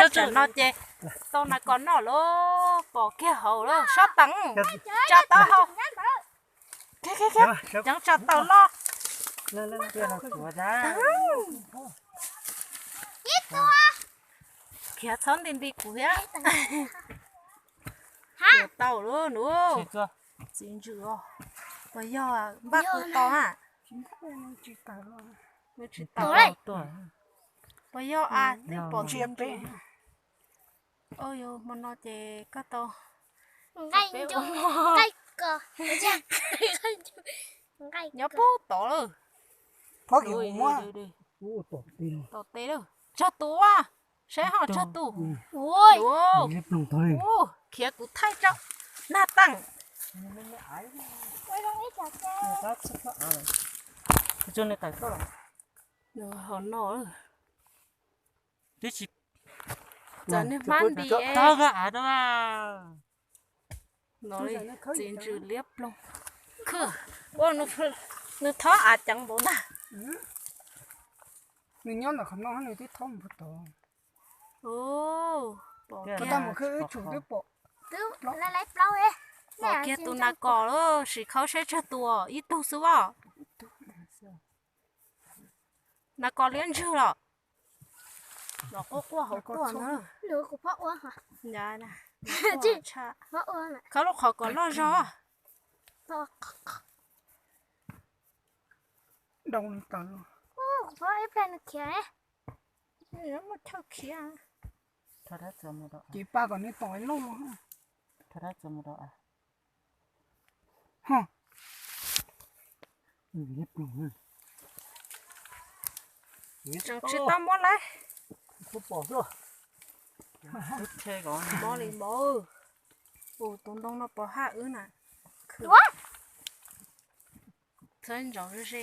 Tsam no ces tau nas kos noj lawm, pom kiag hauv lawm, sab teev, tsa tau hau. Ceev tsa tau loj. Khiav txhob nti nti kuv thiab. Tau lawm nus. Txiv ntsws os. Puas yog npaj kuv tau na? Tsis tau. Puas yog a, twb pom txiv ntsws. Au yog hmo no ces koj tau nqaij nqaij ko nyob pub tod lawm. Phob kis mus muab. Tom tes lawm, tsag tus a, saib ho tsag tus. Khiav kuv thaij tso, nag teej. Hov no, twb tsis, txawm niag hmab nti. Txiv ntsws liab ploog. Khw, ua nws thob av ceev npaum ntag. Nws nyob ntawm qhov no nws twb thob mus tod. Pom kiag, pom kiag tus nas kos lawm, sim khawb saib tsag tus ib tug xwb as. Nas kos liab ntswg los. Los quaj quaj hauv tuaj na. Khawb lub qhov kom loj zog. Ces pab kom neb tom loj. Tseem tsis tau muab lawm. Mob li mob. Tus ntoo no pov haj wb na. Txhawb ntsaum ze ze.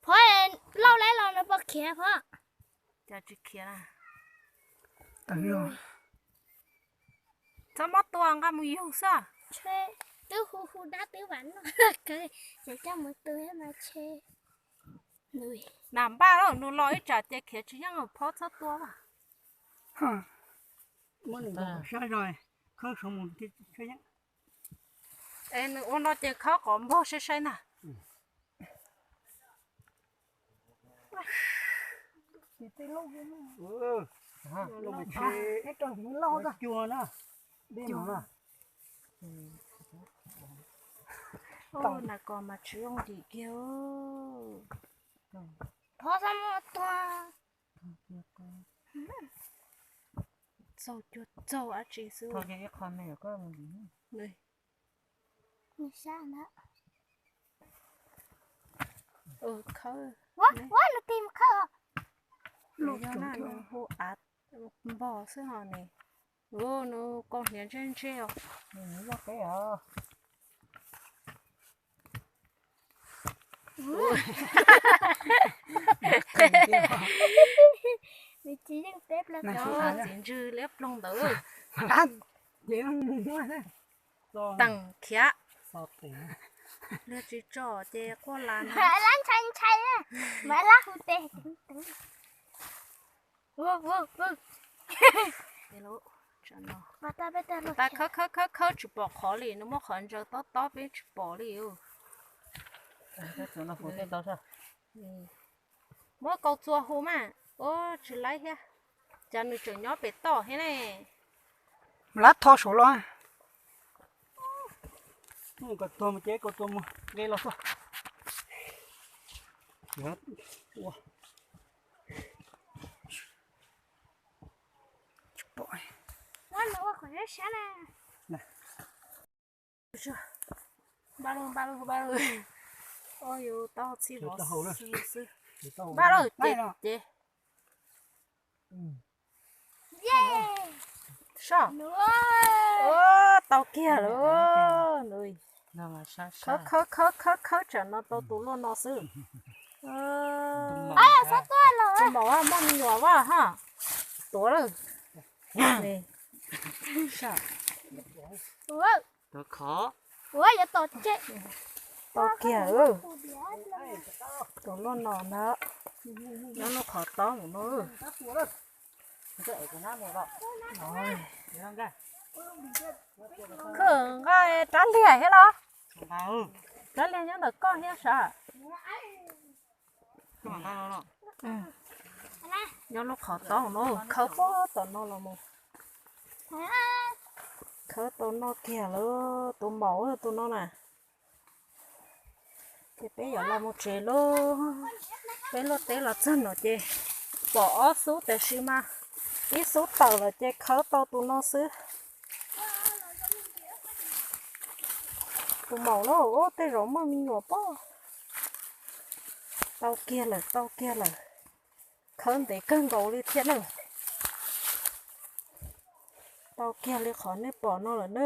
Phov, lauj lawm los nws puas khiav phov? Cas tsis khiav na. Txhob muab tua, nqa mus yug xwb. Twb hu hu dab twb vam noj kawg, ces coj mus tu mas tshe. Nas npaj lawm, nws los ib tsam ces khiav tsis yeej, phov txhob tua. Muab nws sab zog, khawb saum mus thiaj yeej. Es nws ua no ces khawb qhov npog sai sai ntag. Nas kos mas tsis zoo dim kiag. Phov txhob muab tua. Txaug cuag txaug dab tsi xwb. Khawb, nws hu av npog xwb ho ne. Nws kaus hniav ntsej ntsej os. Nws tsis yeej teb plaws. Txiv ntsws liab ploog ntawd. Teem khiav. Luag tsis tso ces quaj las no. Lab ntshai ntshai, mas lab hu tes. Tas khawb khawb khawb khawb tsis pom qhov li, nws muab qhov ntsaws tob tob peb tsis pom li. Muab kaus txuas hu mas, ua tsis laib thiab. Cas nws tseem nyob pem toj thiab ne. Lab tho saum los. Kaus txuas mus ces kaus txuas mus nqe los xwb. Npaj lawm, npaj lawm, npaj lawm. Oj, yus tau txhij vov xwb xwb. Npaj lawm ces ces. Soj. Tau kiag lawm. Khawb khawb khawb khawb tsam no tau tus luaj no xwb. Tus maum muaj me nyuam vaj ha. Tuav lawm. Tau kiag, tus luaj no ntag. Nyob lub qhov tob mus no. Khwb nqa rab liag thiab los? Rab liag nyob ntawm koj thiab sav. Nyob lub qhov tob no, khawb puag tom no los mus. Khawb tau noj kiag lawm, tus maum tus no na. Ces peb yuav los mus tsev lauj. Peb luaj teb los txog no ces pom ob xub tab sis mas ib xub tawm lawm ces khawb tau tus no xwb. Tus maum na, ub, tej zaum muaj me nyuam pob. Tau kiag lawm, tau kiag lawm. Khawb ntev kawg nkaus li thiab na. Tau kiag li qhov nej pom no lawm na.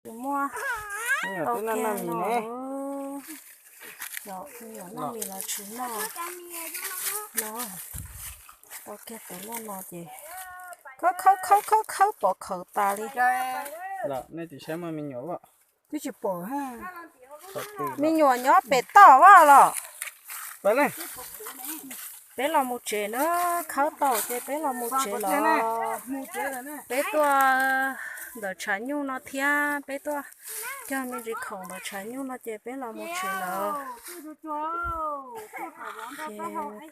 Tus muaj tau kiag no, cov me nyuam noj mis los tsis noj no. Tau kiag tus loj no ces khawb khawb khawb khawb khawb pom khawb tas li. Nej tim saib muaj me nyuam, twb tsis pom. Me nyuam nyob pem toj vaj los. Peb los mus tsev na, khawb tau ces peb los mus tsev los. Peb tuaj ntawm tshav nyuj no thiab, peb tuaj cog me ntsis khoom ntawm tshav nyuj no ces peb los mus tsev lawm.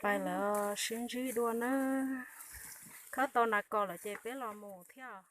Pais lawm, sib ntsib dua nawb. Khawb tau nas kos lawm ces peb los mus thiab.